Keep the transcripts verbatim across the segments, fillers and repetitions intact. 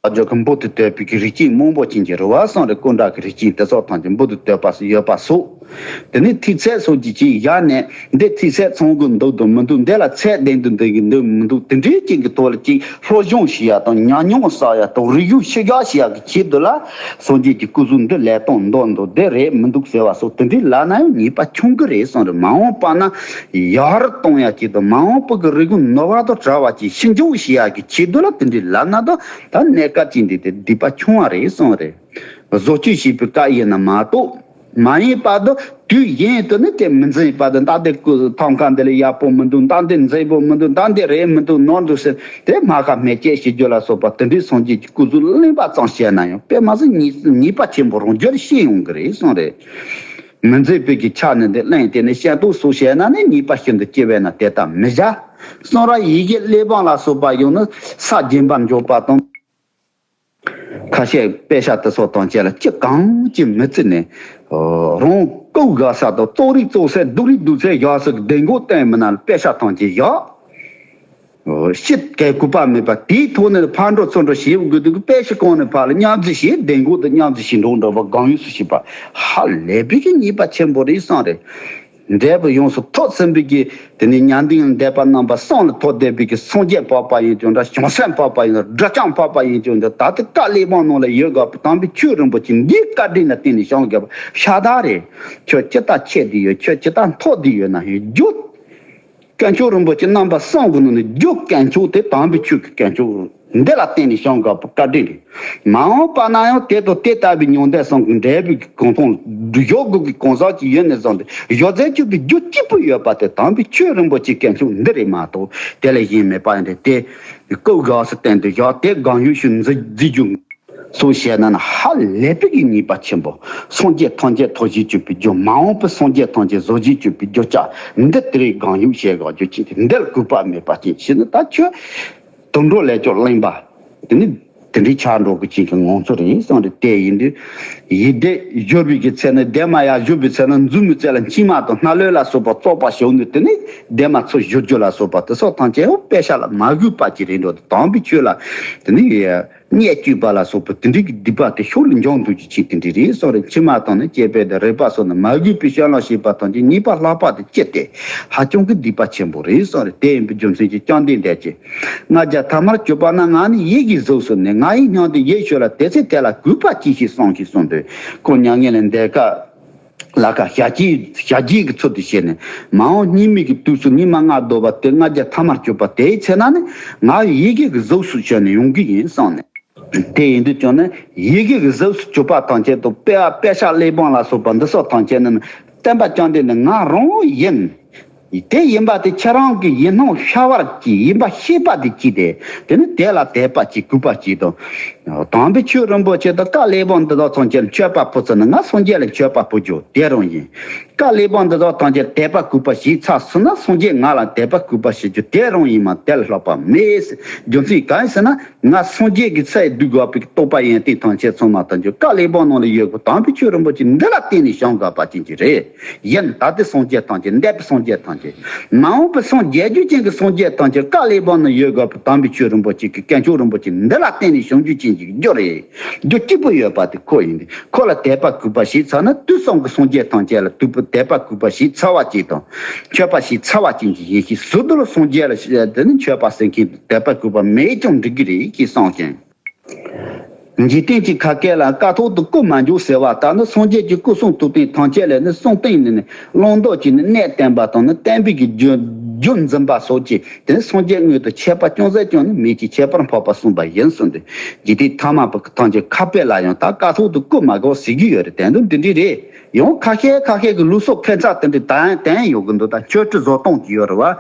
ལ་འཇོག་གི་འབུར་དུ་དོད་པའི་གི་རིགས་ཅན་མང་པོ་ཅན་གྱི་རུ་བ་སོང་རེད། སྐུ་འདྲ་གི་རིགས་ཅན་དེ་ཚོ་ཐམས་ཅད་འབུར་དུ་དོད་པ་སོགས་ཡོད་པ་སོགས། དེ་ནས་ཐིག་ཚད་སོགས་ཀྱི་ཅིག་བཞག་ནས་འདི་ཐིག་ཚད་ཚང་གི་འདུག་དང་མི་འདུག་འདི་ལ་ཚད་ལྡན་དུ་འདུག་གི་འདུག་མི་འདུག་དེ་འདྲའི་ཅན་གྱི་ཐོག་ལ་ཅིག་སློབ་སྦྱོང་བྱེད་ཡ་དང་ཉམས་མྱོང་བསགས་ཡ་དང་རིག་གཞུང་ཤེས་རྒྱ་བྱེད་ཡ་གི་ཆེད་དུ་ལ་སངས་རྒྱས་ཀྱི་སྐུ་གཟུགས་འདི་ལས་སྟངས་འདི་འདུག་འདི་རེད་མི་འདུག་ཟེར་བ་སོགས་དེ་འདྲའི་ལབ་ན་ཡང་ཉེས་པ་ཆུང་གི་རེད་གསུངས་རེད། མ་འོངས་པ་ན་ཡར་གཏོང་ཡ་ཆེད་དུ་མ་འོངས་པ་གི་རིག་གཞུང་ནུས་པ་དང་བྲལ་བ་ཅིག་ཕྱིར་འཇོག་བྱེད་ཡ་གི་ཆེད་དུ་ལ་དེ་འདྲའི་ལབ་ན་དང་ད་གནས་སྐབས་ཅིག་འདི་དེ་སྡིག་པ་ཆུང་བ་རེད་གསུངས་རེད། བཟོ་བཅོས་བྱེད་པའི་སྐབས་ཡིན་ན་མ་གཏོགས། མ་ཡིན་པ་དུ་དུས་ཡིན་དུ་ནི་དེ་མི་འཛིན་པ་དུ་ད་དེ་ཀུ་ཐང་ཁ་འདི་ལ་ཡག་པོ་མི་འདུག་ད་འདི་འཛིན་པོ་མི་འདུག་ད་འདི་རེད་མི་འདུག་ནོར་འདུག་ཟེར་དེ་མ་ཁ་མེ་ལྕེ་ཞིག་རྒྱུ་ལ་སོགས་པ་དེ་འདྲའི་སངས་རྒྱས་ཀྱི་སྐུ་གཟུགས་གླེན་པ་ཙམ་བཤད་ན་ཡང་དཔེ་མ་སྲིད་ཉེས་ཉེས་པ་ཆེན་པོ་རང་རྒྱུད་ཤེས་ཡོང་གི་རེད་གསུངས་རེད། མི་འཛིན་པའི་གི་ཆ་ནི་འདི་གླེན་དེ་ནི་ཤེས་རྟོགས་སོགས་བྱས་ན་ནི་ཉེས་པ་ཤིན་ཏུ་ཆེ་བས་ན་དེ་ལྟ་མི་བྱ། གསུང་རབ་ཡི་གེ་གླེགས་བམ་ལ་སོགས་པ་ཡང་ནི་ས་སྦྱིན་པར་འཇོག་པ་དང་། ཁ་ཤས་དཔེ་ཆ་དེ་ཚོ་དང་བཅས་ལ་ཅི་གང་ཅི་མི་བརྩི་ནས། རང་ལྐུགས་དགའ་ས་དང་བཙོག་རིགས་བཙོག་ས་སྡུག་རིགས་སྡུག་ས་བཞག་ས་གི་བདེ་འགོག་བསྟན་མི་ན་དཔེ་ཆ་དང་བཅས་བཞག་ཤི་གལ་གུས་པ་མེད་པ་དེའི་ཐོག་ནས་ཕར་འགྲོ་ཚུར་འགྲོ་བྱེད་དགོས་འདུག་དཔེ་ཆ་གང་ནས་ཕར་ལ་མཉམ་འཛིན་བྱེད་བདེ་འགོག་དང་མཉམ་འཛིན་བྱེད་འགྲོ་འགྲོ་བ་གང་ཡོད་སུ་ཤེས་པ་ཧ་ལས་པའི་གི་ཉེས་པ་ཆེན་པོ་རེད་བསམ་རེད། འབྲས་བུ་ཡོངས་སུ་ཐོབ་ཟིན་པའི་གི་དེ་ནི་ཉན་ཏིང་འདས་པ་རྣམ་པ་གསུམ་ལ་ཐོབ་བསྡད་པའི་གི་སངས་རྒྱས་འཕགས་པ་ཡིན་ཀྱང་འདྲ་བྱང་སེམས་འཕགས་པ་ཡིན་ཀྱང་སྒྲ་བྱང་འཕགས་པ་ཡིན་ཀྱང་འདྲ་ད་ལྟ་བཀའ་གླེགས་བམ་ནང་ལ་ཡོད་དགོས་པ་དམ་པའི་ཆོས་རིན་པོ་ཆེ་འདིའི་བཀའ་དྲིན་ལ་བརྟེན་ནས་བྱུང་དགོས་པ་ཤ་སྟག་རེད། ཁྱོད་ཇི་ལྟར་ཆེ་བསྡད་ཡོད་ཁྱོད་ཇི་ལྟར་མཐོ་བསྡད་ཡོད་ན་ཡང་རྒྱུ། དཀོན་མཆོག་རིན་པོ་ཆེ་རྣམ་པ་གསུམ་གྱི་ནང་ནས་རྒྱུ་དཀོན་མཆོག་དེ་དམ་པའི་ཆོས་ཀྱི་དཀོན་མཆོག་འདི་ལ་བརྟེན་ནས་བྱུང་དགོས་པ་བཀའ་དྲིན་རེད། མ་འོངས་པ་ན་ཡང་དེ་དང་དེ་ལྟ་བུའི་མྱང་འདས་གསུམ་གྱི་འབྲས་བུ་གི་གོ་མཐོང་འགྲུབ་ཡོད་དགོས་ཀྱི་གང་ཟག་ཅིག་ཡོད་ནས་བཟུང་སྟེ་གཞོགས་ཚད་གཅིག་པའི་རྒྱུ་གཅིག་པུ་ཡོད་པ་དེ་དམ་པའི་ཆོས་རིན་པོ་ཆེ་དཀོན་མཆོག་འདི་རེད་མ་གཏོགས་དེ་ལས་གཞན་མེད་པ་ཡིན་ཏེ་དེ་སྐུ་དགའ་སུ་བསྟན་ཏེ་བཞག་དེ་གང་ཡོད་ཞིག་འཛིན་རྒྱུ། གསུངས་བཤད་ན་ན་ཧ་ལས་པའི་གི་ཉེས་པ་ཆེན་པོ། སངས་རྒྱས་ཐམས་ཅད་ཐོབ་བྱེད་སྤྱོད་པའི་རྒྱུ་མ་འོངས་པའི་སངས་རྒྱས་ཐམས་ཅད་བཟོ་བྱེད་སྤྱོད་པའི་རྒྱུ་ཅག་འདི་དེ་རིང་གང་ཡོད་བཤད་དགོས་རྒྱུ་ཅི་སྟེ་འདིར་གུས་པ་མེད་པ་ཅན་ཞེ་ན་ད་ཁྱོད་དུད་འགྲོ་ལས་ཀྱང་གླེན་པ། དེ་ནི་དེ་འདྲའི་ཆགས་འགྲོ་གི་ཅན་གྱི་ངང་ཚུལ་རེད་གསུངས་རེད་དེ་ཡིན་དུས་ཡིད་བདེ་བཞུགས་པའི་གི་ཚེ་ནི་བདེ་མ་ཡར་བཞུགས་པའི་ཚེ་ན་མཛུབ་མོའི་རྩེ་ལ་མཆིལ་མ་དང་སྣ་ལོ་ལ་སོགས་པ་བཙོག་པ་ཞོག་ནས་དེ་ནི་བདེ་མ་ཚུར་བཞུར་རྒྱུ་ལ་སོགས་པ་དེ་སོགས་ཐམས་ཅད་ཡང་དཔེ་ཆ་ལ་མ་གུས་པ་ཅིག་རེད་འགྲོ་དེ་དམ་པའི་ཆོས་ལ་དེ་ནི། བརྙས་བཅོས་པ་ལ་སོགས་པའི་དེ་འདྲའི་གི་སྡིག་པ་དེ་ཤུགས་ལ་འཇོག་འདུག་ཅིག་ཅིག་དེ་འདྲའི་རེད་གསུངས་རེད། མཆིལ་མ་དང་ནི་སྐྱེས་པའི་དང་རེག་པ་སོགས་ནི་མ་གུས་པའི་སྤྱོད་ལམ་བྱེད་པ་དང་གི་ཉེས་པ་ལྷག་པ་དེ་ཅི་སྟེ་ཧ་ཅང་གི་སྡིག་པ་ཆེན་པོ་རེད་གསུངས་རེད། དེ་ཡིན་པའི་རྒྱུ་མཚན་གྱིས་བཅོམ་ལྡན་འདས་ཀྱིས་ང་རྒྱལ་ཐ་མར་གྱུར་པ་ན་ང་ནི་ཡི་གེའི་གཟུགས་སུ་ནི་ང་ཡི་སྙིང་དུ་ཡིད་ཆོས་ལ་དེ་ཚེ་དེ་ལ་གུས་པ་ཅི་ཞིག་གསུངས་ཤིག་གསུངས་དུས་ཁོང་མྱ་ངན་ལས་འདས་སྐབས། ལ་ཁ་ཞལ་གྱིས་ཞལ་གྱིས་ཀྱི་ཚུལ་དུ་བྱས་ནས་མ་འོངས་སྙིགས་མའི་གི་དུས་སུ་ཉི་མ་ལྔ་བདོ་བ་དེ་ལྔ་བརྒྱ་ཐ་མར་གྱུར་པ་དེའི་ཚེ་ན་ནི་ང་ཡི་གེ་གི་གཟུགས་སུ་བྱས་ནས་ཡོང་གི་ཡིན་གསུངས་ནས། དེ་ཡིན་དུས་ཀྱང་ནི་ཡི་གེ་གི་གཟུགས་སུ་གྱུར་པ་ཐམས་ཅད་དུ་དཔེ་དཔེ་ཆ་གླེགས་བམ་ལ་སོགས་པ་འདི་སོགས་ཐམས་ཅད་ནི་བསྟན་པ་བཅོམ་ལྡན་འདས་ང་རང་ཡིན། དེ་ཡིན་པ་དེ་ཁྱེད་རང་གི་ཡིད་སྣང་ཤར་བར་གྱིས་ཡིན་པ་ཤེས་པ་དེ་གྱིས་ཏེ་དེ་ནི་དེ་ལ་དད་པ་གྱིས་གུས་པ་གྱིས་དང་། དམ་པའི་ཆོས་རིན་པོ་ཆེ་དང་བཀའ་གླེགས་བམ་འདི་དག་ཚང་ཅན་མཆོད་པ་ཕུལ་ཚུལ་ནི་ང་སངས་རྒྱས་ལ་མཆོད་པ་ཕུལ་རྒྱུ་དེ་རང་ཡིན། བཀའ་གླེགས་བམ་འདི་དག་ཐམས་ཅད་དད་པ་གུས་པ་བྱས་ཚར་སོང་ན་སངས་རྒྱས་ང་ལ་དད་པ་གུས་པ་བྱེད་རྒྱུ་དེ་རང་ཡིན་མ་དེ་ལ་ལྷག་པ་མེད། རྒྱུ་མཚན་གང་ཡིན་ཟེར་ན་ང་སངས་རྒྱས་ཀྱི་ཚེ་སྡུད་དགོས་པའི་རྟོགས་པ་ཡོན་ཏན་ཐམས་ཅད་ཚང་མ་དང་རྒྱུ་བཀའ་གླེགས་བམ་ནང་ལ་ཡོད་དགོས་དམ་པའི་ཆོས་རིན་པོ་ཆེ་འདི་ལ་བརྟེན་ནས་བྱུང་དགོས་པ་ཅན་གྱི་རེད། ཡིན་ད་ལྟའི་སངས་རྒྱས་ཐམས་ཅད་འདས་པའི་སངས་རྒྱས་ཐམས་ཅད། མ་འོངས་པའི་སངས་རྒྱས་རྒྱུ་ཅན་གྱི་སངས་རྒྱས་ཐམས་ཅད་བཀའ་གླེགས་བམ་ན་ཡོད་དགོས་པའི་དམ་པའི་ཆོས་རིན་པོ་ཆེ་གི་དཀོན་མཆོག་རིན་པོ་ཆེ་འདི་ལ་བརྟེན་ནས་བྱུང་རྒྱུ་ཅན་གྱི་རྒྱུ་རེད། རྒྱུ་གཅིག་པུ་ཡོད་པ་དེ་ཁོ་ཡིན་ཏེ་ཁོ་ལ་དད་པ་གུས་པ་བྱས་ཚར་ན་དུས་གསུམ་གྱི་སངས་རྒྱས་ཐམས་ཅད་ལ་དུས་པོ་དད་པ་གུས་པ་བྱས་ཚར་བ་ཅིག་དང་མཆོད་པ་བྱས་ཚར་བ་ཅན་གྱི་ཡེ་ཤེས་ཟུར་དུ་ལ་སངས་རྒྱས་ལ་དེ་ནི་མཆོད་པ་ཟེར་མཁན་དད་པ་གུས་པ་མེད་ཀྱང་འགྲིག་གི་རེད་ཅེས་གསུངས་ཤིང་། འཇིག་རྟེན་གྱི་ཁ་སྐད་ལ་ཀཿཐོག་ཏུ་སྐུ་མ་འགྱུར་ཟེར་བ་ལྟར་ན་སངས་རྒྱས་ཀྱི་སྐུ་གསུང་ཐུགས་རྟེན་ཐམས་ཅད་ལས་ནི་གསུང་རྟེན་ནི་ནི་བླང་དོར་གྱི་ནི་གནས་བསྟན་པ་དང་ནི་བསྟན་པའི་གི་རྒྱུ་རྒྱུ་འཛིན་པ་སོགས་ཀྱི་དེ་ནི་སངས་རྒྱས་དངོས་དང་ཁྱད་པར་ཅུང་ཟད་ཀྱང་ནི་མེད་ཀྱི་ཁྱད་པར་འཕགས་པ་གསུངས་པ་ཡིན་གསུངས་ཏེ་འཇིག་རྟེན་ཐ་མལ་པ་གི་ཐམས་ཅད་ཁ་དཔེ་ལ་ཡང་ད་ཀཿཐོག་ཏུ་སྐུ་མ་འགྱུར་ཟེར་གྱི་ཡོད་རེད། དོན་དུ་འདི་འདྲ་རེད། ཡང་ཁ་ཤས་ཁ་ཤས་ཀྱི་ལུགས་སྲོལ་ཁྱད་མཚར་དེ་འདྲ་དན་དན་ཡོད་ཀྱི་འདུག་ད་མཆོད་ཁྲི་བཟོ་སྟངས་ཀྱི་ཡོད་རེད་བ།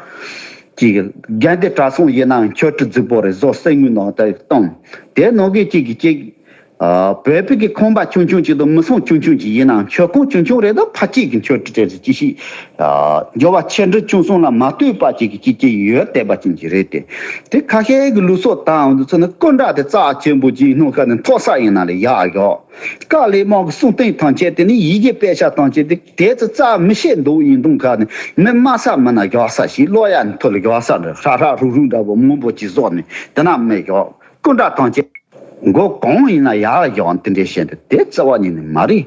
ཅིག་དགའ་ལྡན་གྲྭ་ཚང་ཡིན་ནའང་མཆོད་ཁྲི་རྫིག་པོ་རེ་བཟོ་གསེར་དངུལ་ནང་དུ་གཏོང་། དེ་ནང་གི་ཅིག་གི་ཅིག་ཨ་བོད་པའི་གི་ཁང་པ་ཆུང་ཆུང་ཅིག་དང་མི་ཚང་ཆུང་ཆུང་ཅིག་ཡིན་ནའང་མཆོད་ཁང་ཆུང་ཆུང་རེ་དང་ཕ་གཅིག་གི་མཆོད་ཁྲི་རེ་རེ་ཅིག་ཞིག་ཨ་འགྱུར་བ་ཆེ་འབྲིང་ཆུང་གསུམ་ལ་མ་ལྟོས་པ་ཅིག་གི་ཅིག་ཅིག་ཡོད་བསྡད་པ་ཅན་ཅིག་རེད་དེ། དེ་ཁ་ཤས་ཀྱི་ལུགས་སྲོལ་དང་འདི་ཚོ་ནི་སྐུ་འདྲ་དེ་རྩ་ཆེན་པོ་ཅིག་སྣང་ཁ་ནས་མཐོ་ས་ཡིན་ན་ལས་ཡག་ཡོད། བཀའ་གླེགས་བམ་གྱི་གསུང་རྟེན་ཐམས་ཅད་དེ་ནི་ཡི་གེ་དཔེ་ཆ་ཐམས་ཅད་དེ་དེ་ཚོ་རྩ་མི་ཤེས་འདུག་ཡིན་དུས་ཁ་ནས་མི་དམའ་ས་མི་ན་བཞག་ས་ཞིག་ཀློག་ཡ་ནི་ཐོ་ལ་བཞག་ས་འདྲ་ཧྲ་ཧྲ་རུ་རུ་འདྲ་པོ་མང་པོ་ཅིག་བཟོ་ནས་དེ་ན་མི་བཞག་སྐུ་འདྲ་ཐམས་ཅད། མགོ་གང་ཡིན་ན་ཡར་བཞག་དེ་འདྲའི་བཤད་འདུག་དེ་རྩ་བ་ཉིད་ནས་མ་རེད།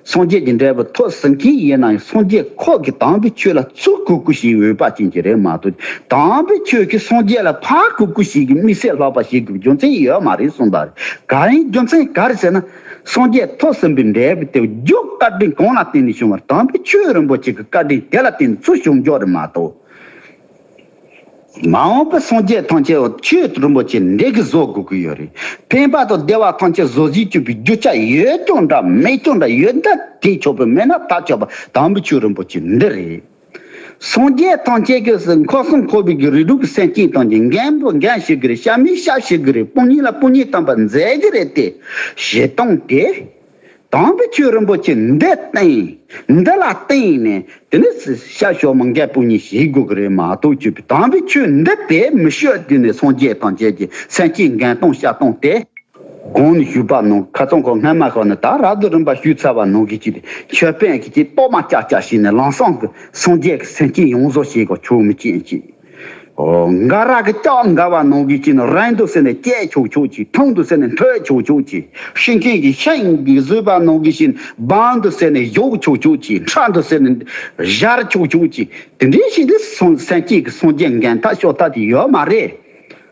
སངས་རྒྱས་ཀྱི་འབྲས་བུ་ཐོབ་ཟིན་མཁན་ཡིན་ན་ཡང་སངས་རྒྱས་ཁོ་གི་དམ་པའི་ཆོས་ལ་ཚུར་གུས་གུས་ཞིག་འོས་པ་ཅན་གྱི་རེད་མ་གཏོགས། དམ་པའི་ཆོས་ཀྱིས་སངས་རྒྱས་ལ་ཕར་གུས་གུས་ཞིག་གི་དམིགས་བསལ་ལྷག་པ་ཞིག་གི་རྒྱུ་མཚན་ཡོད་མ་རེད་གསུངས་པ་རེད། གང་ཡིན་རྒྱུ་མཚན་ག་རེ་ཟེར་ན། སངས་རྒྱས་ཐོབ་ཟིན་པའི་འབྲས་བུ་དེ་རྒྱུ་བཀའ་དྲིན་གང་ལ་བརྟེན་ནས་བྱུང་བར་དམ་པའི་ཆོས་རིན་པོ་ཆེ་གི་བཀའ་དྲིན་དེ་ལ་བརྟེན་ནས་ཚུར་བྱུང་རྒྱུ་རེད་མ་གཏོགས། མ་འོངས་པའི་སངས་རྒྱས་ཐམས་ཅད་ཆོས་རིན་པོ་ཆེ་འདི་གིས་བཟོ་དགོས་ཀྱི་ཡོད་རེད། ཕན་པ་དང་བདེ་བ་ཐམས་ཅད་བཟོ་བྱེད་ཅིག་པའི་རྒྱུ་ཆ་ཡོད་ཀྱང་འདྲ་མེད་ཀྱང་འདྲ་ཡོད་ན་དེས་ཆོག་པའི་མེད་ན་ད་ཆོག་པ་དམ་པའི་ཆོས་རིན་པོ་ཆེ་འདི་རེད། སངས་རྒྱས་ཐམས་ཅད་ཀྱིས་འཁོར་གསུམ་འཁོར་བའི་གི་རིགས་དྲུག་གི་སེམས་ཅན་ཐམས་ཅད་འགན་པོ་འགན་བཞེས་ཀྱི་རེད། བྱ་མིན་བྱ་བྱེད་ཀྱི་རེད། སྤུན་གཉེན་ལ་སྤུན་གཉེན་དམ་པ་མཛད་ཀྱི་རེད་དེ། ཞེས་དང་དེ། དམ་པའི་ཆོས་རིན་པོ་ཆེ་འདི་བསྟེན། འདི་ལ་བརྟེན་ནས་དེ་ནི་ཤ་ཤོ་མ་འགལ་སྤུན་གཉིས་ཞིག་དགོས་ཀྱི་རེད་མ་གཏོགས་ཅིག་པའི་དམ་པའི་ཆོས་འདི་དེ་མི་ཤོད་དུས་ནས་སངས་རྒྱས་དང་བཅས་ཀྱི་སེམས་ཅན་འགན་གཏོང་བྱ་གཏོང་སྟེ། གོང་ནས་ཞུས་པ་ནང་ཁ་ཚང་ཁོ་སྔ་མ་ཁོ་ནི་ད་རབ་ཏུ་རིམ་པ་ཞུས་ཚར་བ་ནང་གི་ཅིག་ཆོས་དཔོན་གྱི་ཅིག་གཏོར་མ་ཅག་ཅག་བྱས་ནས་ལམ་སང་གི་སངས་རྒྱས་ཀྱི་སེམས་ཅན་ཡོངས་རྫོགས་བྱེད་དགོས་ཆོག་མི་ཅན་ཅིག་འགའ་ར་གི་ལྕགས་འགའ་བ་ནང་གི་ཅིག་ནི་རན་འདུག་ཟེར་ནས་བཅད་ཆོག་ཆོག་ཅིག་ཐུང་འདུག་ཟེར་ནས་མཐོ་ཆོག་ཆོག་ཅིག་ཤིང་མཁན་གྱི་ཤིང་གི་བཟོས་པ་ནང་གི་ཅིག་སྦང་འདུག་ཟེར་ནས་གཞོག་ཆོག་ཆོག་ཅིག་ཕྲ་འདུག་ཟེར་ནས་སྦྱར་ཆོག་ཆོག་ཅིག་དེ་འདྲའི་ཞིག་དེ་སངས་སངས་རྒྱས་ཀྱི་སངས་རྒྱས་འགན་ཐག་ཤོག་ཐག་དེ་ཡོད་མ་རེད།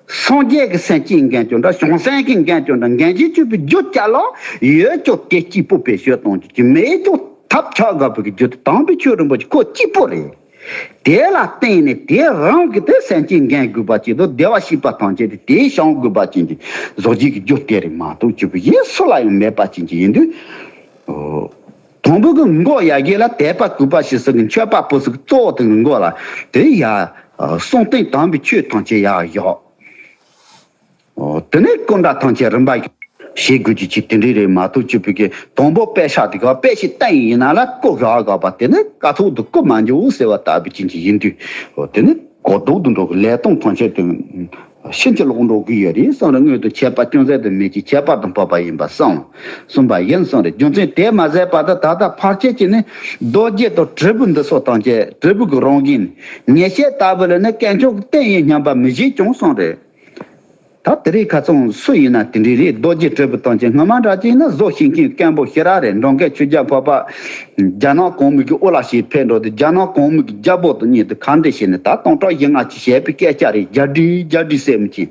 སངས་རྒྱས་ཀྱི་སེམས་ཅན་འགན་ཅོ་འདྲ་བྱང་སེམས་ཀྱི་འགན་ཅོ་འདྲ་འགན་ཅིག་ཅོ་པའི་རྒྱུ་ཅ་ལག་ཡོད་ཅོ་དེ་གཅིག་པོ་བེད་སྤྱོད་གཏོང་རྒྱུ་ཅིག་མེད་ཅོ་ཐབས་ཆག་དགོས་པའི་རྒྱུ་དེ་དམ་པའི་ཆོས་རིན་པོ་ཆེ་ཁོ་གཅིག་པོ་རེད། དེ་ལ་བརྟེན་ནས་དེ་རང་གི་དེ་སེམས་ཅན་འགན་དགོས་པ་ཅིག་དང་བདེ་བ་སྐྱིད་པ་ཐམས་ཅད་དེ་དེའི་བྱང་དགོས་པ་ཅན་གྱི་བཟོ་བྱེད་ཀྱི་རྒྱུ་དེ་རེད་མ་གཏོགས་ཅོ་པའི་ཡིན་སུ་ལ་ཡང་མེད་པ་ཅན་གྱི་ཡིན་དུས། དང་པོ་གི་མགོ་ཡ་གི་ལ་དད་པ་གུས་པ་ཞེས་སོགས་ཀྱི་མཆོད་པ་ཕུལ་ས་གི་གཙོ་བོ་དེ་གི་མགོ་ལ་དེ་ཡ་གསུང་རྟེན་དམ་པའི་ཆོས་ཐམས་ཅད་ཡ་བཞག་དེ་ནས་སྐུ་འདྲ་ཐམས་ཅད་རིམ་པ་བཞིན་བྱེད་དགོས་ཀྱི་ཅིག་དེ་འདྲའི་རེད་མ་གཏོགས་ཅིག་པའི་གི་དང་པོ་དཔེ་ཆ་དེ་ག་དཔེ་ཞིག་བསྟན་ཡིན་ན་ལ་སྐུ་བཞག་དགོས་པ་དེ་ནི་དཀའ་ཐུབ་ཏུ་སྐུ་མ་འཇུག་ཟེར་བ་ལྟ་བུ་ཅན་གྱི་ཡིན་དུས་དེ་ནི་གོ་ལྡོག་ཏུ་འགྲོ་གི་ལས་སྟངས་ཐམས་ཅད་དེ། ཕྱིན་ཅི་ལོག་འགྲོ་གི་ཡོད་རེད་གསུངས་རེད། སྔོན་དུ་ཁྱད་པར་ཅུང་ཟད་དུ་མེད་ཅིང་ཁྱད་པར་དུ་འཕགས་པ་ཡིན་པར་གསུངས། གསུངས་པ་ཡིན་གསུངས་རེད། རྒྱུ་མཚན་དེ་མ་ཟད་པ་དང་ད་ལྟ་ཕལ་ཆེར་གྱི་ནི་རྡོ་རྗེ་དང་དྲིལ་བུ་འདི་སོགས་དང་བཅས་དྲིལ་བུ་གི་རང་བཞིན་ཉེར་བཞག་ལྟ་བུ་ལ་ནི་དཀོན་མཆོག་གི་རྟེན་ཡིན་སྙམ་པ་མི་བྱེད་ཀྱང་གསུངས་རེད། ད་དེ་རིང་ཁ་སང་སུ་ཡིན་ན་དེ་འདྲའི་རེད། རྡོ་རྗེ་དྲིལ་བུ་དང་བཅས་སྔ་མ་འདྲ་ཅིག་ཡིན་ན་བཟོ་ཤེས་མཁན་དཀོན་པོ་ཞེ་དྲག་རེད། འགྲོ་མཁན་ཆོས་རྒྱལ་འཕགས་པ་རྒྱ་ནག་གོང་མའི་གི་དབུ་བླ་ཞིག་ཕེབས་འགྲོ་དུས་རྒྱ་ནག་གོང་མའི་གི་རྒྱལ་པོ་དང་གཉིས་དུ་ཁ་འདྲེ་བྱས་ནས་ད་སྟོང་ཕྲག་བཞི་ལྔ་ཅིག་བྱས་པའི་སྐད་ཆ་རེད། རྒྱ་འདྲེ་རྒྱ་འདྲེ་ཟེར་མི་ཅིག་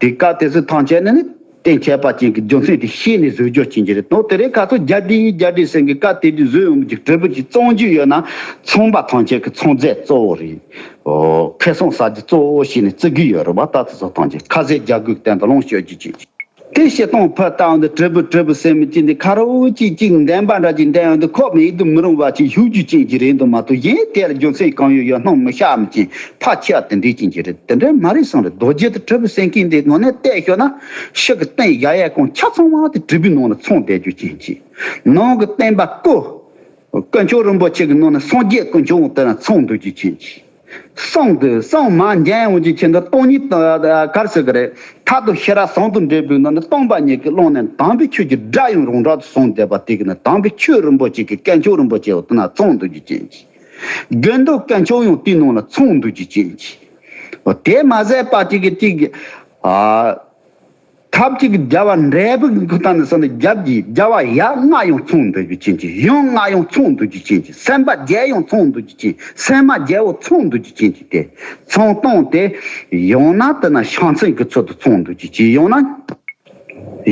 དེ་སྐབས་དེ་ཚོ་ཐམས་ཅད་ནི་ནི་གཏན་ཁྱད་པར་ཅན་གྱི་རྒྱུ་མཚན་དེ་ཤེས་ནས་བཟོས་རྒྱུ་ཅན་གྱི་རེད་དང་། དེ་རིང་ཁ་སང་རྒྱ་འདྲེ་རྒྱ་འདྲེ་ཟེར་མཁན་སྐབས་དེ་དུས་བཟོས་ཡོང་གི་དྲིལ་བུ་ཅིག་བཙོང་རྒྱུ་ཡོད་ན་ཚོང་པ་ཐམས་ཅད་ཀྱི་ཚོང་རྫས་གཙོ་བོ་རེད། ཁེ་བཟང་ཟ་རྒྱུ་གཙོ་བོ་བྱས་ནས་བརྩི་གི་ཡོད་རེད་བ། ད་དེ་ཚོ་ཐམས་ཅད་ཁ་ཟས་རྒྱག་དགོས་སྟེང་དུ་ལོངས་སྤྱོད་རྒྱུ་ཅན་གྱི། དེ་བཤད་སྟངས་ཕར་བལྟའང་འདི་དྲིལ་བུ་དྲིལ་བུ་ཟེར་མི་ཅིག་འདི་ཁ་རོ་ཅིག་ཅིག་འདན་པ་འདྲ་ཅིག་འདན་ཡོང་འདི་ཁོག་མེད་དུ་མི་རུང་བ་ཅིག་ཞུགས་རྒྱུ་ཅན་གྱི་རེད་འདུག་མ་གཏོགས་གཞན་དེ་ལ་རྒྱུ་མཚན་གང་ཡོད་ཡོད་སྣང་མི་ཤར་མི་ཅན་ཕ་ཁྱི་ཡ་དེ་འདྲའི་ཅན་གྱི་རེད། དེ་འདྲ་མ་རེད་གསུངས་རེད། རྡོ་རྗེ་དང་དྲིལ་བུ་ཟེར་མཁན་འདི་ངོ་ནས་བལྟས་ཤོག་ན་ཕྱི་གི་སྟེང་ཡ་ཡ་གང་ཆ་ཚང་བ་དེ་དྲིལ་བུའི་ནང་ལ་ཚང་བསྡད་རྒྱུ་ཅན་གྱི་ནང་གི་བསྟན་པ་ཀོ་དཀོན་མཆོག་རིན་པོ་ཆེ་གི་ནང་ནས་སངས་རྒྱས་དཀོན་མཆོག་དེ་ལ་ཚང་འདུག་རྒྱུ་ཅན་གྱི། གསང་དུ་གསང་མ་འཇལ་འོང་གི་ཆེད་དུ་སྟོང་ཉིད་དང་གར་ཟེར་གི་རེད། མཐར་ཐུག་ཤེས་རབ་ཟུང་དུ་འབྲེལ་བའི་ནང་ནས་སྟོང་པ་ཉིད་ཀྱི་ཀློང་ནས་དམ་པའི་ཆོས་ཀྱི་སྒྲ་ཡང་རང་གྲགས་སུ་སོང་བསྡད་པ་དེ་གི་ནི་དམ་པའི་ཆོས་རིན་པོ་ཆེ་གི་དཀོན་མཆོག་རིན་པོ་ཆེ་བ་དེ་ན་ཚང་འདུག་རྒྱུ་ཅན་གྱི། དགེ་འདུན་དཀོན་མཆོག་ཡང་དེའི་ནང་ལ་ཚང་འདུག་རྒྱུ་ཅན་གྱི། དེ་མ་ཟད་པ་ཅིག་གི་ཅིག་ཨ། ཐབས་གཅིག་གི་རྒྱལ་བ་འབྲས་བུ་གི་ཁུ་ཐང་ནས་སོང་ནས་རྒྱབ་ཀྱི་རྒྱལ་བ་ཡབ་ལྔ་ཡང་ཚང་འདུག་རྒྱུ་ཅན་གྱི། ཡུམ་ལྔ་ཡང་ཚང་འདུག་རྒྱུ་ཅན་གྱི། སེམས་དཔའ་བརྒྱད་ཡང་ཚང་འདུག་རྒྱུ་ཅན། སེམས་མ་བརྒྱད་པོ་ཚང་འདུག་རྒྱུ་ཅན་གྱི། དེ་ཚང་སྟོང་དེ་ཡང་ན་དེ་ན་ཕྱག་མཚན་གྱི་ཚུལ་དུ་ཚང་འདུག་རྒྱུ་ཅན། ཡང་ན་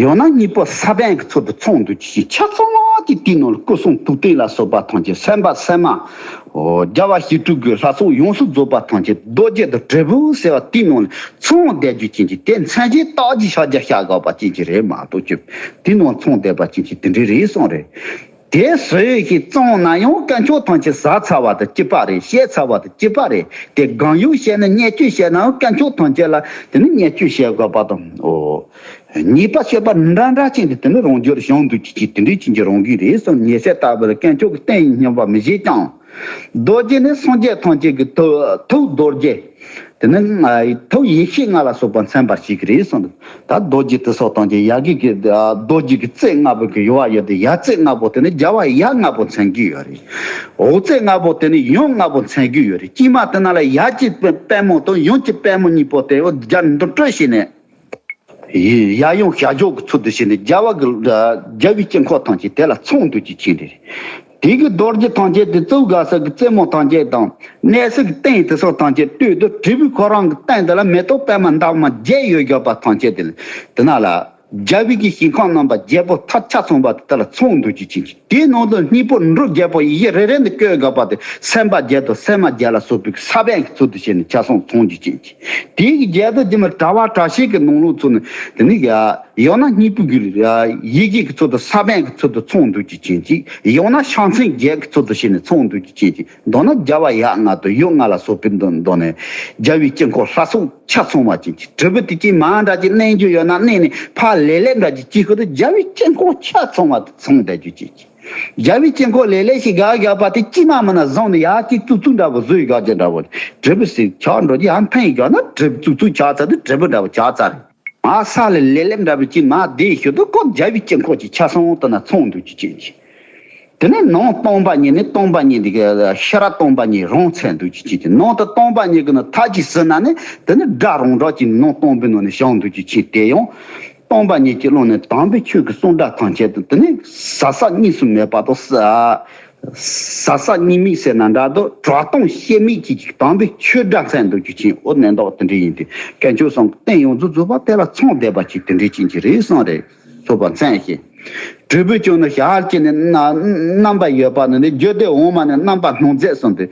ཡང་ན་གཉིས་པོ་ས་བོན་གྱི་ཚུལ་དུ་ཚང་འདུག་རྒྱུ་ཅན། ཆ་ཚང་གི་དེའི་ནང་ལ་སྐུ་གསུང་ཐུགས་རྟེན་ལ་སོགས་པ་ཐམས་ཅད་སེམས་དཔའ་སེམས་མ། ཨོ། རྒྱལ་བ་ཞི་ཁྲོ་གི་ལྷ་ཚོགས་ཡོངས་སུ་རྫོགས་པ་ཐམས་ཅད་རྡོ་རྗེ་དང་དྲིལ་བུ་ཟེར་བ་དེའི་ནང་ལ་ཚང་བསྡད་རྒྱུ་ཅན་གྱི། དེ་མཚན་གཞི་རྟགས་ཀྱི་ཕྱག་རྒྱ་བཤད་དགོས་པ་ཅན་གྱི་རེད་མ་གཏོགས་ཅིག་དེའི་ནང་ཚང་བསྡད་པ་ཅན་གྱི་དེ་འདྲའི་རེད་གསུངས་རེད། དེ་བཟོས་ཤིག་བཙོང་ན་ཡང་དཀོན་མཆོག་ཐམས་ཅད་ཟ་ཚར་བ་དང་གཅིག་པ་རེད། བཤད་ཚར་བ་དང་གཅིག་པ་རེད། དེ་གང་ཡོད་བཤད་ན་བརྙས་བཅོས་བཤད་ནའང་དཀོན་མཆོག་ཐམས་ཅད་ལ་དེ་ནི་བརྙས་བཅོས་བཤད་དགོས་པ་དང་། ཨོ། ཉེས་པ་སྤྱོད་པ་འདྲ་འདྲ་ཅན་དེ་དེ་ནི་རང་འབྱོར་བྱུང་འདུག་ཅིག་ཅིག་དེ་འདྲའི་ཅན་གྱི་རང་གི་རེད་གསུངས། ཉེས་ཆད་ལྟ་བུ་ལ་དཀོན་མཆོག་གི་རྟེན་ཡིན་སྙམ་པ་མི་བྱེད་ཀྱང་། རྡོ་རྗེ་ནི་སངས་རྒྱས་ཐམས་ཅད་ཀྱི་ཐུགས་ཐུགས་རྡོ་རྗེ། དེ་ནི་ང་ཐུགས་ཡེ་ཤེས་ལྔ་ལ་སོགས་པ་མཚོན་པར་བྱེད་ཀྱི་རེད་གསུངས་འདུག་ད་རྡོ་རྗེ་དེ་སོགས་དང་གྱི་ཡ་གི་གི་རྡོ་རྗེ་གི་རྩེ་ལྔ་པོ་གི་ཡོ་བ་ཡོད་དེ་ཡ་རྩེ་ལྔ་པོ་དེ་ནི་རྒྱལ་བ་ཡབ་ལྔ་པོ་མཚོན་གྱི་ཡོད་རེད། འོག་རྩེ་ལྔ་པོ་དེ་ནི་ཡུམ་ལྔ་པོ་མཚོན་གྱི་ཡོད་རེད། དཀྱིལ་མ་དེ་ན་ལ་ཡབ་ཀྱི་པད་མོ་དང་ཡུམ་གྱི་པད་མོ་གཉིས་པོ་དེ་འོ་རྒྱ་འདུ་སྤྲོད་བྱས་ནས། ཡ་ཡང་ཞལ་འཇོག་གི་ཚུལ་དུ་བྱས་ནས་རྒྱལ་བ་གི་རྒྱལ་བའི་དཀྱིལ་འཁོར་ཐམས་ཅད་དེ་ལ་མཚོན་འདུག་ཅེས་མཁྱེན་ཏེ། དེ་གི་རྡོ་རྗེ་ཐམས་ཅད་དེ་གཙུག་དགའ་ས་གི་རྩེ་མོ་ཐམས་ཅད་དང་གནས་ས་གི་སྟེང་དེ་སོགས་ཐམས་ཅད་སྟོད་དུ་དྲིལ་བུ་ཁོ་རང་གི་སྟེང་དེ་ལ་མེ་ཏོག་པདྨ་འདབ་མ་བརྒྱད་ཡོད་བཞག་པ་ཐམས་ཅད་དེ་ལ་དེ་ན་ལ། རྒྱལ་བའི་གི་ཞིང་ཁམས་རྣམ་པ་བརྒྱད་པོ་མཐའ་ཆ་ཚང་བ་དེ་ལ་མཚོན་འདུག་ཅེས་མཁྱེན་ཅིང་། དེའི་ནང་དུ་སྙིང་པོ་འབྲུ་བརྒྱད་པོ་ཡི་གེ་རེ་རེ་ནས་བཀོད་དགོས་པ་དེ་སེམས་དཔའ་བརྒྱད་དང་སེམས་མ་བརྒྱད་ལ་སོགས་པའི་ས་བོན་གྱི་ཚུལ་དུ་བྱས་ནས་ཆ་ཚང་མཚོན་འདུག་ཅེས་མཁྱེན་ཅིང་། དེའི་གི་རྒྱལ་དུ་སྒྱུ་མ་གྲྭ་བ་གྲྭ་ཤེས་ཀྱི་ནང་ལོགས་ཚུལ་ནི་དེ་ནི་ཡང་ན་སྙིང་པོ་གི་ཡི་གེ་གི་ཚུལ་དུ་ས་བོན་གྱི་ཚུལ་དུ་མཚོན་འདུག་ཅེས་མཁྱེན་ཅིང་། ཡང་ན་ཕྱག་མཚན་བརྒྱད་ཀྱི་ཚུལ་དུ་བྱས་ནས་མཚོན་འདུག་ཅེས་མཁྱེན་ཅིང་། མདོར་ན་རྒྱལ་བ་ཡབ་ལྔ་དང་ཡུམ་ལྔ་ལ་སོགས་པའི་མདོ་མདོ་ནས་རྒྱལ་བའི་དཀྱིལ་འཁོར་ལྷ་ཚོགས་ཆ་ཚང་བ་ཅན་གྱི་དྲིལ་བུ་དེ་གྱིས་མ་འདྲ་ཅིག་གནོན་རྒྱུ་ཡོད་ན་གནོན་ནས་ཕར་ལེ་ལེ་འདྲ་ཅིག་ཅིག་ཁོ་དུ་རྒྱལ་བའི་དཀྱིལ་འཁོར་ཆ་ཚང་བ་དེ་མཚོན་བསྡད་རྒྱུ་ཅིག་རྒྱལ་བའི་དཀྱིལ་འཁོར་ལེ་ལེ་ཞིག་དགག་དགག་པ་དེ་ཅི་མ་མིན་ན་བཟུང་ནས་ཡར་ཅིག་བཙུགས་བཙུགས་འདྲ་པོ་བཟོས་དགག་རྒྱུ་འདྲ་པོ་དྲིལ་བུ་ཟེར་ཆགས་འགྲོ་རྒྱུ་ཡང་འཐེན་དགག་ན་དྲིལ་བུ་བཙུགས་བཙུགས་ཆགས་ཚར་དུས་དྲིལ་བུ་འདྲ་པོ་ཆགས་ཚར་རེད། མ་ས་ལ་ལེ་ལེ་འདྲ་པོ་ཅིག་མ་བསྡད་ཤོད་དུས་ཁོ་རྒྱལ་བའི་དཀྱིལ་འཁོར་གྱི་ཆ་ཚང་དུ་ན་མཚོན་འདུག་ཅེས་མཁྱེན་ཅིང་། དེ་ནས་ནང་སྟོང་པ་ཉིད་ནི་སྟོང་པ་ཉིད་འདི་གི་ཤེས་རབ་སྟོང་པ་ཉིད་རང་མཚན་འདུག་ཅེས་མཁྱེན་ཅིང་། ནང་དུ་སྟོང་པ་ཉིད་ཀྱི་ནི་མཐའ་ཅིག་ཟིན་ན་ནི་དེ་ནི་སྒྲ་རང་གྲགས་ཀྱི་ནང་སྟོང་པའི་ནང་ནས་བྱུང་འདུག་ཅེས་མཁྱེན། དེ་ཡང་སྟོང་པ་ཉིད་ཀྱི་ཀློང་ནས་དམ་པའི་ཆོས་ཀྱི་གསུང་སྒྲ་ཐམས་ཅད་དུ་དེ་ནི་ཟབ་ཟབ་གཉིས་སུ་མེད་པ་དང་ཟབ་ཟབ་གཉིས་མེད་ཟེར་ན་འདྲ་འདུག་གྲགས་སྟོང་སྐྱེ་མེད་ཀྱི་ཅིག་དམ་པའི་ཆོས་སྒྲ་མཚན་འདུག་ཅེས་མཁྱེན། འོ་ནན་ཏོག་དེ་འདྲ་ཡིན་ཏེ་དཀོན་མཆོག་གསུམ་གྱི་རྟེན་ཡོངས་སུ་རྫོགས་པ་དེ་ལ་མཚོན་བསྡད་པ་ཅིག་དེ་འདྲ་ཅན་གྱི་རེད་གསུངས་རེད། ཚོགས་པ་མཚན་ཞེས། དྲིལ་བུ་ཀྱང་ནི་ཞལ་གྱི་ནི་རྣམ་པ་ཡོད་པ་ནི་ནི་རྒྱུད་སྡེ་འོག་མ་ནི་རྣམ་པ་སྣང་མཛད་གསུངས་ཏེ།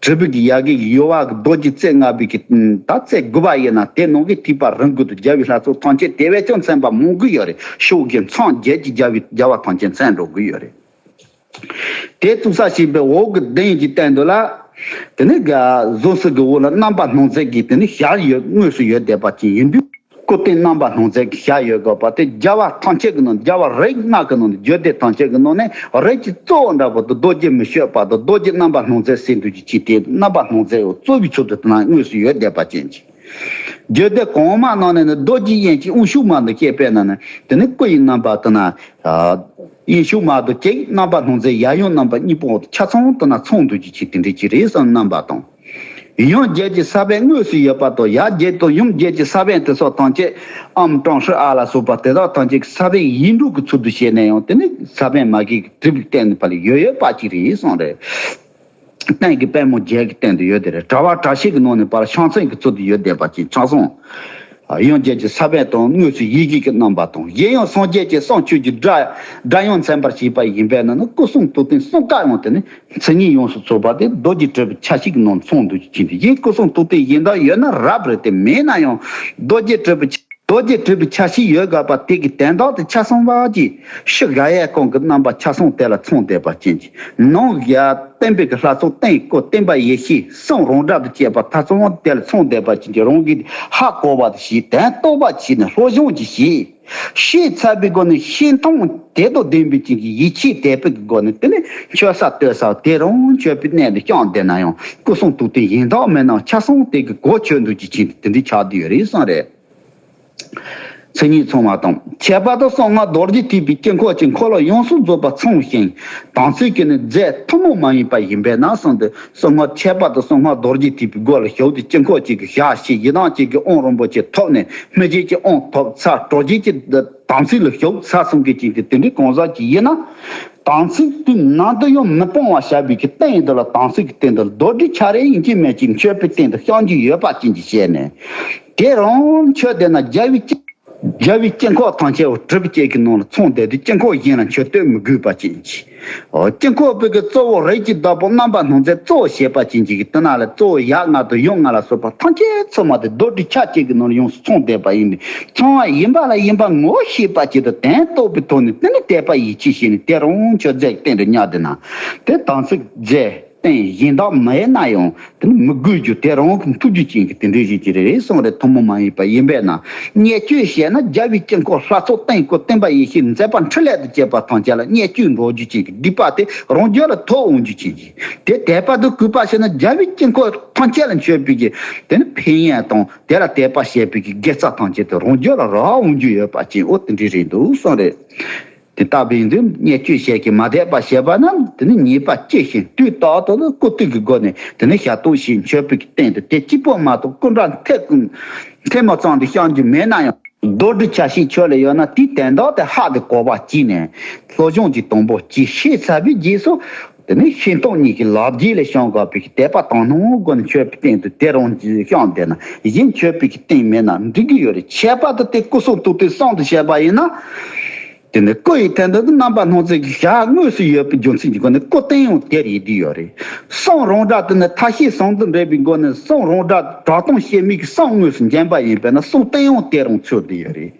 དྲིལ་བུ་གི་ཡ་གི་ཡོལ་བ་གི་རྡོ་རྗེ་རྩེ་ལྔ་པའི་གི་ད་རྩེ་དགུ་པ་ཡིན་ན་དེ་ནང་གི་ཐིགས་པ་རིང་དགུ་དུ་རྒྱལ་བའི་ལྷ་ཚོགས་ཐམས་ཅད་དེ་བས་ཀྱང་མཚན་པ་མང་དགུ་ཡོད་རེད། ཕྱོགས་ཀྱི་མཚམས་བརྒྱད་ཀྱི་རྒྱལ་བའི་རྒྱལ་བ་ཐམས་ཅད་མཚན་འགྲོ་དགུ་ཡོད་རེད། དེ་བཙུགས་ས་ཞེས་པའི་འོག་གི་གདན་གྱི་སྟེང་དུ་ལ། དེ་ནི་གཟུངས་གསེར་གྱི་འོག་ལ་རྣམ་པ་སྣང་མཛད་ཀྱི་དེ་ནི་ཞལ་ཡོད་དངོས་སུ་ཡོད་བསྡད་པ་ཅན་ཡིན་དུས། སྐུ་རྟེན་རྣམ་པ་སྣང་མཛད་ཀྱི་ཞལ་ཡོད་དགོས་པ་དེ་རྒྱལ་བ་ཐམས་ཅད་ཀྱི་ནང་རྒྱལ་བ་རིགས་ལྔ་གི་ནང་ནས་རྒྱུད་སྡེ་ཐམས་ཅད་ཀྱི་ནང་ནས་རིགས་ཀྱི་གཙོ་བོ་འདྲ་པོ་དེ་རྡོ་རྗེ་མི་བསྐྱོད་པ་དང་རྡོ་རྗེ་རྣམ་པ་སྣང་མཛད་ཟེར་འདུག་ཅེས་བྱས་ཏེ་རྣམ་པ་སྣང་མཛད་འོ་གཙོ་བོའི་ཚུལ་དུ་དེ་ན་དངོས་སུ་ཡོད་བསྡད་པ་ཅན་གྱི། རྒྱུད་སྡེ་གོང་མ་ནང་ནས་ནི་རྡོ་རྗེ་དབྱིངས་ཀྱི་དབང་ཕྱུག་མ་དང་བཅས་པས་ན་ནི་དེ་ནི་སྐུ་ཡི་རྣམ་པ་དེ་ན། དབྱིངས་ཕྱུག་མ་དང་བཅས་རྣམ་པ་སྣང་མཛད་ཡབ་ཡུམ་རྣམ་པ་གཉིས་པོ་ཆ་ཚང་དེ་ན་མཚོན་འདུག་ཅེས་བྱས་དེ་འདྲ་ཅིག་རེད་བསམ་རྣམ་པ་དང་། ཡུམ་བརྒྱད་ཀྱི་ས་བོན་དངོས་སུ་ཡོད་པ་དང་ཡབ་བརྒྱད་དང་ཡུམ་བརྒྱད་ཀྱི་ས་བོན་དེ་སོགས་ཐམས་ཅད་ཨམ་ཀྲང་ཧྲི་ཨ་ལ་སོགས་པ་དེ་དག་ཐམས་ཅད་ཀྱི་ས་བོན་ཡིག་འབྲུ་གི་ཚུལ་དུ་བྱས་ནས་ཡང་དེ་ནི་ས་བོན་མ་གི་གྲིབ་ཀྱི་སྟེང་དུ་ཕར་ལ་ཡོད་ཡོད་པ་ཅིག་རེད་གསུངས་རེད། སྟེང་གི་པད་མོ་བརྒྱད་ཀྱི་སྟེང་དུ་ཡོད་དེ་རེད། གྲྭ་བ་བཀྲ་ཤིས་ཀྱི་ནང་ནས་པར་ཤང་ཚན་གྱི་ཚུལ་དུ་ཡོད་བསྡད་པ་ཅིག་ཆགས་སོང་། ཡང་རྒྱལ་གྱི་ས་བོན་དང་དངོས་སུ་ཡི་གེ་གི་རྣམ་པ་དང་གཞན་ཡང་སངས་རྒྱས་ཀྱི་གསུང་ཆོས་ཀྱི་སྒྲ་སྒྲ་དབྱངས་མཚན་པར་བྱས་པ་ཡིན་པས་ན་ནི་སྐུ་གསུང་ཐུགས་རྟེན་གསུམ་ཀ་ཡང་དེ་ནི་མཚན་ཉིད་ཡོངས་སུ་རྫོགས་པ་དེ་རྡོ་རྗེ་དྲིལ་བུ་ཆ་ཤས་ཀྱི་ནང་མཚོན་འདུག་ཅིང་དེ་གཞན་སྐུ་གསུང་ཐུགས་རྟེན་གཞན་དག་ཡོད་ན་རབ་རེད་དེ་མེད་ན་ཡང་རྡོ་རྗེ་དྲིལ་བུ་རྡོ་རྗེ་དྲིལ་བུ་ཆ་ཤས་ཡོད་དགོས་པ་དེ་གི་དོན་དག་དེ་ཆ་ཚང་བ་གྱིས་ཕྱི་དགའ་ཡས་ཁང་གི་རྣམ་པ་ཆ་ཚང་དེ་ལ་མཚོན་བསྡད་པ་ཅན་གྱི་ནང་གི་བསྟན་པའི་གི་ལྷ་ཚོགས་སྟེང་སྐུ་བསྟན་པ་ཡེ་ཤེས་གསུང་རང་སྒྲ་དང་བཅས་པ་ཐ་ཚང་དེ་ལ་མཚོན་བསྡད་པ་ཅན་གྱི་རང་གི་ཧ་གོ་བ་དེ་ཤེས་དོན་རྟོགས་པ་བྱས་ནས་སློབ་སྦྱོང་གྱིས་ཤེས། ཤེས་ཚར་བའི་སྒོ་ནས་ཤེས་མཐོང་དེ་དང་ལྡན་པའི་ཅན་གྱི་ཡིད་ཆེས་དད་པའི་གི་སྒོ་ནས་དེ་ནས་མཆོད་ས་བསྟོད་ས་དེ་རང་མཆོད་པའི་གནས་ལ་བསྐྱངས་བསྡད་ན་ཡང་སྐུ་གསུང་ཐུགས་རྟེན་གཞན་དག་མེད་ན་ཆ་ཚང་དེ་གི་གོ་ཆོད་འདུག་ཅིག་ཅིག་དེ་འདྲའི་ཆགས་བསྡད་ཡོད་རེད་གསུངས་རེད། མཚན་ཉིད་མཚུངས་པ་དང་ཁྱད་པར་དུ་གསང་སྔགས་རྡོ་རྗེ་ཐེག་པའི་དཀྱིལ་འཁོར་གྱི་འཁོར་ལོ་ཡོངས་སུ་རྫོགས་པ་མཚུངས་ཤིང་དམ་ཚིག་གི་ནི་རྫས་ཐུན་མོང་མ་ཡིན་པ་ཡིན་པས་ན་གསུངས་ཏེ། གསང་སྔགས་ཁྱད་པར་དུ་གསང་སྔགས་རྡོ་རྗེ་ཐེག་པའི་སྒོ་ལ་ཞུགས་ཏེ་དཀྱིལ་འཁོར་གཅིག་གི་ཞལ་ཕྱེ་ཡི་དམ་གཅིག་གི་དབང་རིན་པོ་ཆེ་ཐོབ་ནས་སྨིན་བྱེད་ཀྱི་དབང་ཐོབ་ཚར་གྲོལ་བྱེད་ཀྱི་དམ་ཚིག་ལ་ཞུགས་ཚར་གསུམ་གྱི་ཅན་གྱི་དེ་འདྲའི་གང་ཟག་ཅིག་ཡིན་ན། དམ་ཚིག་དུས་ནམ་དུ་ཡང་མི་སྤང་བར་བྱ་བའི་གི་རྟེན་འདི་ལ་དམ་ཚིག་གི་རྟེན་འདི་ལ་རྡོ་རྗེ་ཆ་རེ་ཡིན་གཅིག་མིན་གཅིག་མཆོད་པའི་རྟེན་དུ་བཤམས་རྒྱུ་ཡོད་པ་ཅན་གྱི་བཤད་ནས། དེ་རང་མཆོད་བསྡད་ན་རྒྱལ་བའི་དཀྱིལ་རྒྱལ་བའི་དཀྱིལ་འཁོར་ཐམས་ཅད་འོ་གྲུབ་པའི་སྐྱེས་ཀྱི་ནང་ལ་མཚོན་བསྡད་དུས་དཀྱིལ་འཁོར་གཞན་ལ་མཆོད་བསྟོད་མི་དགོས་པ་ཅན་གྱི། འོ་དཀྱིལ་འཁོར་པའི་གི་གཙོ་བོ་རིགས་ཀྱི་བདག་པོ་རྣམ་པར་སྣང་མཛད་གཙོ་བོ་བྱེད་པ་ཅན་གྱི་གི་དེ་ན་ལ་གཙོ་བོ་ཡབ་ལྔ་དང་ཡུམ་ལྔ་ལ་སོགས་པ་ཐམས་ཅད་ཚང་མ་དེ་རྡོ་རྗེ་ཆ་གཅིག་གི་ནང་ལ་ཡོངས་སུ་ཚང་བསྡད་པ་ཡིན་ནས་ཚང་བ་ཡིན་པ་ལ་ཡིན་པ་ངོ་ཤེས་པ་ཅིག་དང་དོན་རྟོགས་པའི་ཐོག་ནས་དེ་ནི་དད་པ་ཡིད་ཆེས་བྱས་ནས་དེ་རང་མཆོད་རྫས་ཀྱི་རྟེན་དུ་གཉེར་བསྡད་ན་དེ་དམ་ཚིག་རྫས། རྟེན་གཞན་དག་མེད་ན་ཡང་དེ་ནི་མི་དགོས་རྒྱུ་དེ་རང་གི་ཐུགས་རྒྱུད་ཅན་གྱི་དེ་འདྲའི་ཞིག་ཅིག་རེད་གསུངས་རེད། ཐུན་མོང་མ་ཡིན་པ་ཡིན་པས་ན་བརྙས་བཅོས་བྱས་ན་རྒྱལ་བའི་དཀྱིལ་འཁོར་ལྷ་ཚོགས་སྟེང་སྐུ་བསྟན་པ་ཡེ་ཤེས་མཛད་པ་འཕྲིན་ལས་དང་བཅས་པ་ཐམས་ཅད་ལ་བརྙས་བཅོས་འགྲོ་རྒྱུ་ཅན་གྱི་སྡིག་པ་དེ་རང་རྒྱུད་ལ་ཐོབ་འོང་རྒྱུ་ཅན་གྱི་དེ་དད་པ་དང་གུས་པ་བྱས་ན་རྒྱལ་བའི་དཀྱིལ་འཁོར་ཐམས་ཅད་ལ་མཆོད་པའི་གི་དེ་ནི་ཕན་ཡོན་དང་དེ་ལ་དད་པ་བྱེད་པའི་གི་དགེ་རྩ་ཐམས་ཅད་དེ་རང་རྒྱུད་ལ་རག་འོང་རྒྱུ་ཡོད་པ་ཅན་འོ་དེ་འདྲའི་རེད་འདུག་གསུངས་རེད། དེ་ལྟ་བུའི་འདི་བརྙས་བཅོས་བྱས་ཀྱི་མ་དད་པ་བྱས་པ་རྣམས་དེ་ནི་ཉེས་པ་སྐྱེ་ཞིང་དུས་རྟག་ཏུ་ལ་སྐུ་སྟེགས་ཀྱི་སྒོ་ནས་དེ་ནི་ཞབས་ཏོག་ཞིག་མཆོད་པའི་སྟེང་དུ་དེ་གཅིག་པོ་མ་གཏོགས་སྐུ་འདྲ་ཐེ་ཐེ་མ་ཚང་དུ་བཤམས་རྒྱུ་མེད་ན་ཡང་ མདོ་སྒྲུབ་ཆ་ཤས་ཆོད་ལ་ཡོད་ན་དེའི་དོན་དག་དེ་ཧ་དེ་གོ་བ་སྐྱེས་ནས་སློབ་སྦྱོང་གི་དང་པོ་གཅིག་ཤེས་ཚར་བའི་རྗེས་སུ། དེ་ནས་ཤེས་རྟོགས་གཉིས་ཀྱི་ལག་རྗེས་ལ་བྱུང་དགོས་པའི་དད་པ་དང་སྣང་སྒོ་ནས་མཆོད་པའི་སྟེང་དུ་དེ་རང་བཞིན་བཤམས་བསྡད་ན་གཞན་མཆོད་པའི་གི་སྟེང་མེད་ན་འགྲིག་གི་ཡོད་རེད། ཁྱད་པར་དུ་དེ་སྐུ་གསུང་ཐུགས་རྟེན་གསུམ་དུ་བཤད་པ་ཡིན་ན། དེ་ནས་སྐུ་ཡི་དོན་དུ་རྣམ་པར་སྣང་མཛད་ཀྱི་ཞལ་དངོས་སུ་ཡོད་པའི་རྒྱུ་མཚན་གྱི་སྒོ་ནས་སྐུ་རྟེན་ཡང་དེར་ཡོད་དེ་ཡོད་རེད། གསུང་རང་སྒྲ་དེ་ནི་མཐའ་བཤད་གསུམ་དང་འབྲེལ་བའི་སྒོ་ནས་གསུང་རང་སྒྲ་གྲགས་སྟོང་བཤད་མིན་གྱི་གསུང་དངོས་སུ་འབྱོན་པ་ཡིན་པས་ན་གསུང་རྟེན་ཡང་དེ་རང་ཚུད་དེ་ཡོད་རེད།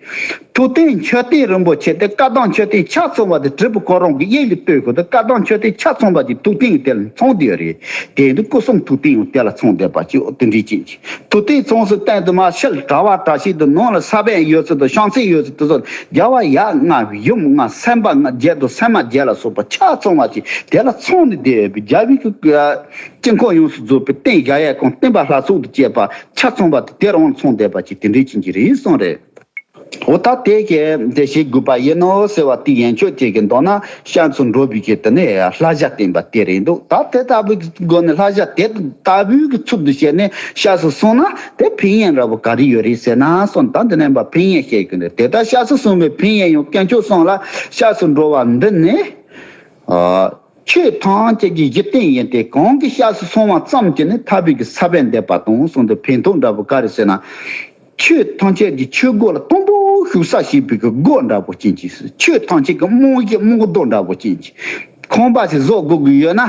ཐུགས་རྟེན་མཆོད་རྟེན་རིན་པོ་ཆེ་དེ་བཀའ་གདམས་མཆོད་རྟེན་ཆ་ཚང་བ་དེ་དྲིལ་བུ་ཁོ་རང་གི་དབྱིངས་ལ་ལྟོས་དགོས་ཏེ། བཀའ་གདམས་མཆོད་རྟེན་ཆ་ཚང་བ་དེ་ཐུགས་རྟེན་དེ་ལ་མཚུངས་དེ་ཡོད་རེད། དེ་ཡིན་དུས་སྐུ་གསུང་ཐུགས་རྟེན་ཡང་དེ་ལ་མཚུངས་བསྡད་པ་ཅིག་འོ་དེ་འདྲའི་ཅན་གྱི་ཐུགས་རྟེན་མཚུངས་སུ་བསྟན་དུ་མ་ཕྱིར་གྲྭ་བ་གྲྭ་ཤིག་ཏུ་ནང་ལ་ས་བོན་ཡོད་ཚུལ་དང་ཤིང་ཚད་ཡོད་ཚུལ་དུ་སོགས་རྒྱལ་བ་ཡབ་ལྔ་ཡུམ་ལྔ་སེམས་དཔའ་ལྔ་བརྒྱད་དང་སེམས་མ་བརྒྱད་ལ་སོགས་པ་ཆ་ཚང་བ་ཅིག་དེ་ལ་མཚུངས་ནས་བསྡད་ཡོད་པའི་རྒྱལ་བའི་དཀྱིལ་འཁོར་ཡོངས་སུ་རྫོགས་པའི་རྟེན་བཞག་ཡས་ཁང་བསྟན་པ་ལྷ་ཚོགས་དང་བཅས་པ་ཆ་ཚང་བ་དེ་དེ་རང་མཚུངས་བསྡད་པ་ཅིག་དེ་འདྲའི་ཅན་གྱི་རེད་གསུངས་རེད། འོ་ད་དེ་གས་དེ་བྱེད་དགོས་པ་ཡིན་ནོ་ཟེར་བ་དེ་ཡན་ཆོད་ཅིག་གི་མདོར་ན་སྐྱབས་སུ་འགྲོ་བའི་གི་དེ་ནས་བསླབ་བྱ་བསྟན་པ་དེ་རེད་འདུག་ད་དེ་ལྟ་བུའི་སྒོ་ནས་བསླབ་བྱ་དེ་ལྟ་བུའི་གི་ཚུལ་དུ་བྱས་ནས་སྐྱབས་སུ་སོང་ན་དེ་ཕན་ཡོན་འདྲ་པོ་ག་རེ་ཡོད་རེད་ཟེར་ན་གསུངས། ད་འདི་ནས་པ་ཕན་ཡོན་བཤད་ཀྱི་འདུག་དེ་ལྟར་སྐྱབས་སུ་སོང་བའི་ཕན་ཡོན་ཡང་དཀོན་མཆོག་གསུམ་ལ་སྐྱབས་སུ་འགྲོ་བ་འདི་ནི། ཨ། ཆོས་ཐམས་ཅད་ཀྱི་གཞི་རྟེན་ཡིན་ཏེ། གང་གིས་སྐྱབས་སུ་སོང་བ་ཙམ་གྱིས་ནི་ཐར་པའི་གི་ས་བོན་འདེབས་པ་དང་གསུངས་ཏེ། ཕན་ཐོགས་འདྲ་པོ་ག་རེ་ཟེར་ན། ཆོས་ཐམས་ཅད་ཀྱི་ཆོས་སྒོ་ལ་དང་པོ་ཞུགས་ས་བྱེད་པའི་གི་སྒོ་འདྲ་པོ་ཅན་གྱི། ཆོས་ཐམས་ཅད་ཀྱི་རྨང་གཞི་རྨང་རྡོ་འདྲ་པོ་ཅན་གྱི། ཁང་པ་ཞིག་བཟོ་དགོས་ཀྱི་ཡོད་ན།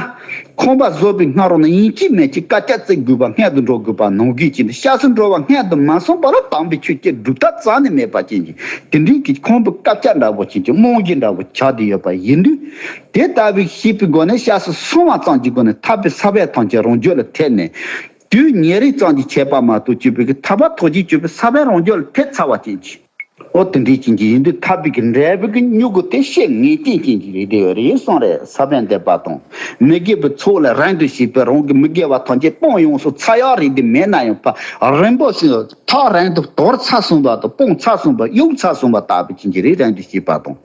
ཁང་པ་བཟོ་བའི་སྔ་རོལ་ན་ཡིན་གཅིག་མིན་གཅིག་དཀར་ཆག་བརྩིག་དགོས་པ་སྔོན་དུ་འགྲོ་དགོས་པ་ནང་བཞིན་གྱི། སྐྱབས་སུ་འགྲོ་བ་སྔོན་དུ་མ་སོང་བར་ལ་དམ་པའི་ཆོས་ཀྱི་སྒྲུབ་ཐབས་རྩ་ནས་མེད་པ་ཅན་གྱི། དེ་འདྲའི་གི་ཁང་པ་དཀར་ཆག་འདྲ་པོ་ཅན་གྱི་རྨང་གཞི་འདྲ་པོ་ཆགས་ཏེ་ཡོད་པ་ཡིན་དུས། དེ་ལྟ་བུའི་ཤེས་པའི་སྒོ་ནས་སྐྱབས་སུ་སོང་བ་ཙམ་གྱི་སྒོ་ནས་ཐར་པའི་ས་བོན་ཐམས་ཅད་རང་རྒྱུད་ལ་ཐེབས་ནས། དུས་ཉེ་རིང་ཙམ་གྱི་ཁྱད་པར་མ་གཏོགས་གཅིག་པའི་གི་ཐར་པ་ཐོབ་བྱེད་གཅིག་པའི་ས་བོན་རང་རྒྱུད་ལ་ཐེབས་ཚར་བ་ཅན་གྱི། འོ་དེ་འདྲའི་ཅན་གྱི་ཡིན་དུས་ཐར་པའི་གི་འབྲས་བུ་གི་མྱུ་གུ་དེ་ཤེས་ངེས་ཅན་ཅན་གྱི་རེད་དེ་ཡོད་རེད་གསུངས་རེད། ས་བོན་འདེབས་པ་དང་མི་དགེ་བའི་ཚོགས་ལས་རིང་དུ་བྱས་པའི་རང་གི་མི་དགེ་བ་ཐམས་ཅད་སྤང་ཡོངས་སུ་ཚར་ཡག་རེད་དེ་མེད་ན་ཡང་ཕ་རིང་པོ་ཞིག་ཐག་རིང་དུ་དོར་ཚར་སོང་བ་དང་སྤངས་ཚར་སོང་བ་གཡུག་ཚར་སོང་བ་ལྟ་བུ་ཅན་གྱི་རེད། རིང་དུ་བྱས་པ་དང་།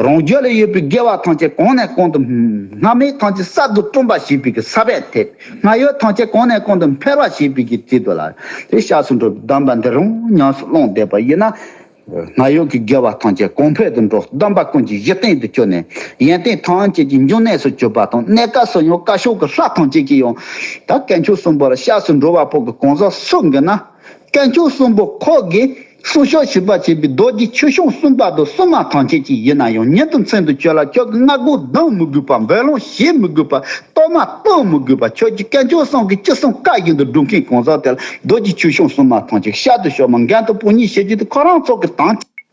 རང་རྒྱུད་ལ་ཡོད་པའི་དགེ་བ་ཐམས་ཅད་གང་ནས་གང་དུ་སྔ་མའི་ཐམས་ཅད་གསར་དུ་བསྐྲུན་པར་བྱེད་པའི་གི་ས་བོན་ཐེབས། སྔར་ཡོད་ཐམས་ཅད་གང་ནས་གང་དུ་འཕེལ་བར་བྱེད་པའི་གི་ཚུལ་དུ་ལ། དེ་སྐྱབས་སུ་འགྲོ་བའི་གདམས་པ་འདི་རང་ཉམས་སུ་བླངས་བསྡད་པ་ཡིན་ན། སྔར་ཡོད་ཀྱི་དགེ་བ་ཐམས་ཅད་གོང་འཕེལ་དུ་འགྲོ། སྡོམ་པ་ཀུན་གྱི་གཞི་རྟེན་དུ་གྱུར་ནས་ཡོན་ཏན་ཐམས་ཅད་ཀྱི་འབྱུང་གནས་སུ་གྱུར་པ་དང་། གནས་སྐབས་སུ་ཡང་བཀའ་ཤོག་གི་ལྷ་ཐམས་ཅད་ཀྱིས་ཡང་ད་དཀོན་མཆོག་གསུམ་པོ་ལ་སྐྱབས་སུ་འགྲོ་བ་པོ་གི་གང་ཟག་སུ་ཡིན་ན། དཀོན་མཆོག་གསུམ་པོ་ཁོ་གིས་གསུང་ཆོག་ཞུས་པ་བྱས་པའི་རྡོ་རྗེ་ཆོས་སྐྱོང་གསུམ་པ་དང་སྲུང་མ་ཐམས་ཅད་ཀྱིས་ཡིན་ན་ཡང་ཉིན་དང་མཚན་དུ་ཁྱོད་ལ་ཁྱོད་ཀྱི་སྔ་དགོང་སྡང་མི་དགོས་པ། འབུལ་ལོང་བྱེད་མི་དགོས་པ། གཏོར་མ་གཏོང་མི་དགོས་པ། ཁྱོད་ཀྱི་དཀོན་མཆོག་གསུམ་གྱི་ཅི་གསུང་བཀའ་བཞིན་དུ་སྒྲུབ་མཁན་གང་ཟག་དེ་ལ་རྡོ་རྗེ་ཆོས་སྐྱོང་སྲུང་མ་ཐམས་ཅད་ཤར་དུ་ཤོག་མ། མགོན་དང་དཔུང་གཉེན་ཞེས་བརྗོད་དེ་ཁོ་རང་ཚོ་གི་དང་།